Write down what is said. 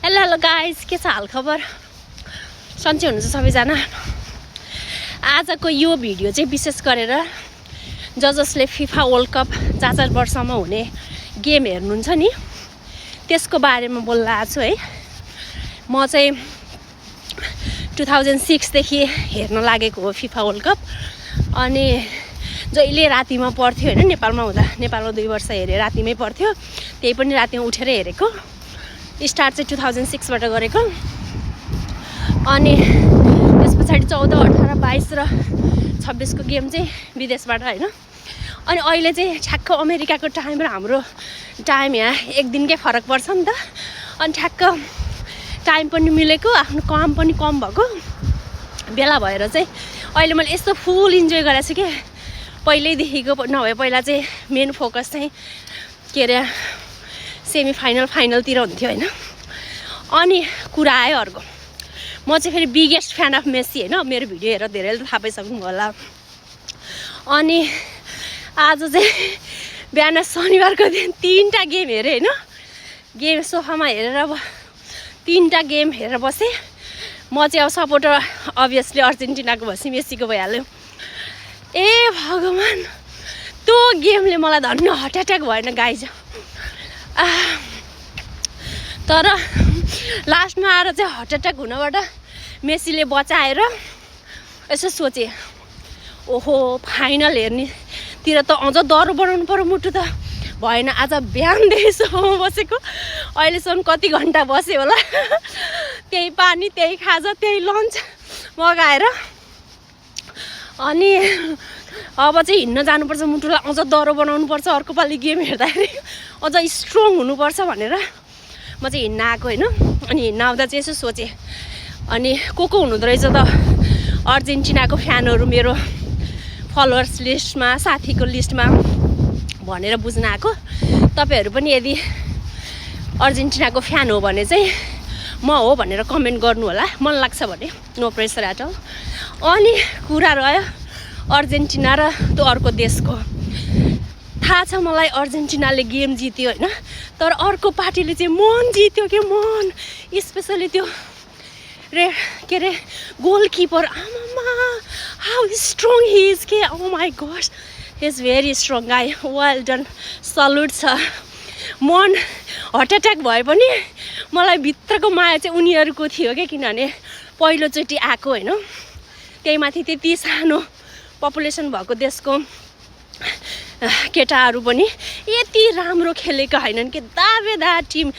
Hello guys, के छ हाल खबर? सन्चै हुनुहुन्छ सबैजना? आजको यो भिडियो चाहिँ विशेष गरेर जसले फिफा वर्ल्ड कप 4 वर्षमा हुने गेम हेर्नुहुन्छ नि त्यसको बारेमा बोल्न आएको छु है। म चाहिँ 2006 देखि हेर्न लागेको हो फिफा वर्ल्ड कप। अनि जहिले रातिमा पर्थ्यो हैन, नेपालमा हुँदा। नेपालमा 2 वर्ष हेरे, रातिमै पर्थ्यो। त्यही पनि रातिमा उठेर हेरेको। स्टार्ट चाहिँ 2006 बाट गरेको। अनि त्यस पछाडि 14, 18, 22 र 26 को गेम चाहिँ विदेशबाट हैन। अनि अहिले चाहिँ ठ्याक्क अमेरिकाको टाइम र हाम्रो टाइम यहाँ एक दिनकै फरक पर्छ नि त। अनि ठ्याक्क टाइम पनि मिलेको, आफ्नो काम पनि कम भएको बेला भएर चाहिँ अहिले मैले यस्तो फुल इन्जोय गरेको छु कि पहिल्यैदेखिको नभए पहिला चाहिँ मेन फोकस चाहिँ के अरे सेमी फाइनल फाइनलतिर हुन्थ्यो हैन। अनि कुरा आयो अर्को, म चाहिँ फेरि बिगेस्ट फ्यान अफ मेसी हैन। मेरो भिडियो हेरेर धेरैले थाहा पाइसक्नु होला। अनि आज चाहिँ बिहान शनिबारको दिन 3टा गेम हेरेँ हैन। गेम सोफामा हेरेर 3टा गेम हेरेर बसेँ। म चाहिँ अब सपोर्टर अभियसली अर्जेन्टिनाको भएपछि मेसीको भइहाल्यो। ए भगवान, त्यो गेमले मलाई धन्न हार्ट एट्याक भएन गाइज। तर लास्टमा आएर चाहिँ हार्ट एट्याक हुनबाट मेसीले बचाएर यसो सोचेँ, ओहो फाइनल हेर्नेतिर त अझ डर बनाउनु पर्यो मुटु त। भएन, आज बिहानदेखि सोफामा बसेको अहिलेसम्म कति घन्टा बसेँ होला। त्यही पानी, त्यही खाजा, त्यही लन्च मगाएर। अनि अब चाहिँ हिँड्न जानुपर्छ, मुटुलाई अझ डह्रो बनाउनुपर्छ अर्को पालि गेम हेर्दाखेरि, अझ स्ट्रङ हुनुपर्छ भनेर म चाहिँ हिँड्न आएको होइन। अनि हिँड्न आउँदा चाहिँ यसो सोचेँ, अनि को हुनुहुँदो रहेछ त अर्जेन्टिनाको फ्यानहरू मेरो फलोवर्स लिस्टमा, साथीको लिस्टमा भनेर बुझ्न आएको। तपाईँहरू पनि यदि अर्जेन्टिनाको फ्यान हो भने चाहिँ म हो भनेर कमेन्ट गर्नु होला, मन लाग्छ भने। No pressure at all. अनि कुरा रह्यो अर्जेन्टिना र त्यो अर्को देशको। थाहा छ मलाई अर्जेन्टिनाले गेम जित्यो होइन, तर अर्को पार्टीले चाहिँ मन जित्यो के मन। स्पेसली त्यो के अरे गोलकिपर, आमामा हाउ स्ट्रङ हि इज के। Oh my God, he is very strong guy. Well done, salute छ। मन हार्ट एट्याक भए पनि मलाई भित्रको माया चाहिँ उनीहरूको थियो क्या, किनभने पहिलोचोटि आएको होइन। त्यही माथि त्यति सानो पपुलेसन भएको देशको केटाहरू पनि यति राम्रो खेलेका होइनन् कि दावेदार टिम।